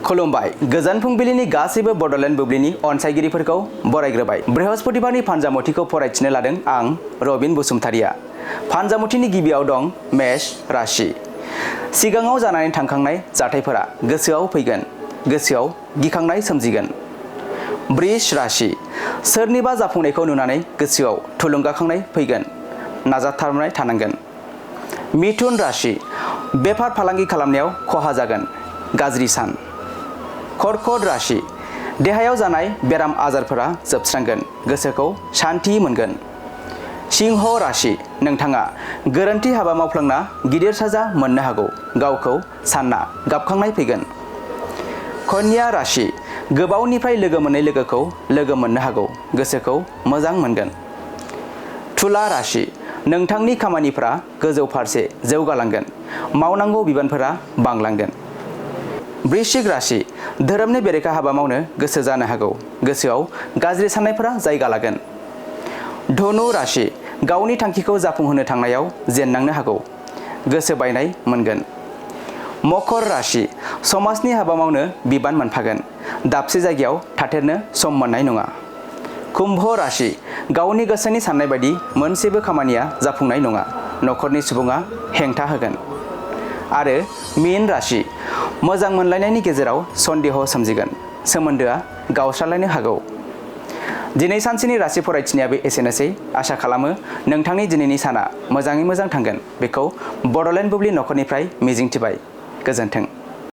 खुलुमबाय गोजान फुंबिलिनि गासैबो बडलेण्ड बुब्लिनि अनसायगिरिफोरखौ बरायग्रोबाय। बृहस्पतिबारनि फानजामुथिखौ फरायथिनो लादों आं रबिन बसुमतारिया। फानजामुथिनि गिबियाव दं मेष राशि। सिगाङाव जानानै थांखांनाय जाथायफोरा गोसोआव फैगोन, गोसोआव गिखांनाय सोमजिगोन। वृष राशि। सोरनिबा जाफुंनायखौ नुनानै गोसोआव थुलुंगाखांनाय फैगोन, नाजाथाबनाय थानांगोन। मिथुन राशि। बेफार फालांगि खालामनायाव खहा जागोन, गाज्रि सान। कर्कट राशि। देहायाव जानाय बेराम आजारफोरा जोबस्रांगोन, गोसोखौ सान्थि मोनगोन। सिंह राशि। नोंथाङा गोरोन्थि हाबा मावफ्लांना गिदिर साजा मोननो हागौ, गावखौ सानना गाबखांनाय फैगोन। कन्या राशि। गोबावनिफ्राय लोगो मोनै लोगोखौ लोगो मोननो हागौ, गोसोखौ मोजां मोनगोन। तुला राशि। नोंथांनि खामानिफोरा गोजौ फारसे जौगालांगोन, मावनांगौ बिबानफोरा बांलांगोन। वृश्चिक राशि। धोरोमनि बेरेखा हाबा मावनो गोसो जानो हागौ, गोसोआव गाज्रि साननायफोरा जायगा लागोन। धनु राशि। गावनि थांखिखौ जाफुंहोनो थांनायाव जेननांनो हागौ, गोसो बायनाय मोनगोन। मकर राशि। समाजनि हाबा मावनो बिबान मोनफागोन, दाबसे जायगायाव थाथेरनो सम मोननाय नङा। कुम्भ राशि। गावनि गोसोनि साननाय बायदि मोनसेबो खामानिया जाफुंनाय नङा, नखरनि सुबुङा हेंथा होगोन। आरो मीन राशि। मोजां मोनलायनायनि गेजेराव सन्देह सोमजिगोन, सोमोन्दोआ गावस्रालायनो हागौ। दिनै सानसेनि राशि फरायथिनायाबो एसेनोसै। आसा खालामो नोंथांनि दिनैनि साना मोजाङै मोजां थांगोन, बेखौ बडलेण्ड बुब्लि नखरनिफ्राय मिजिंथिबाय। गोजोन्थों।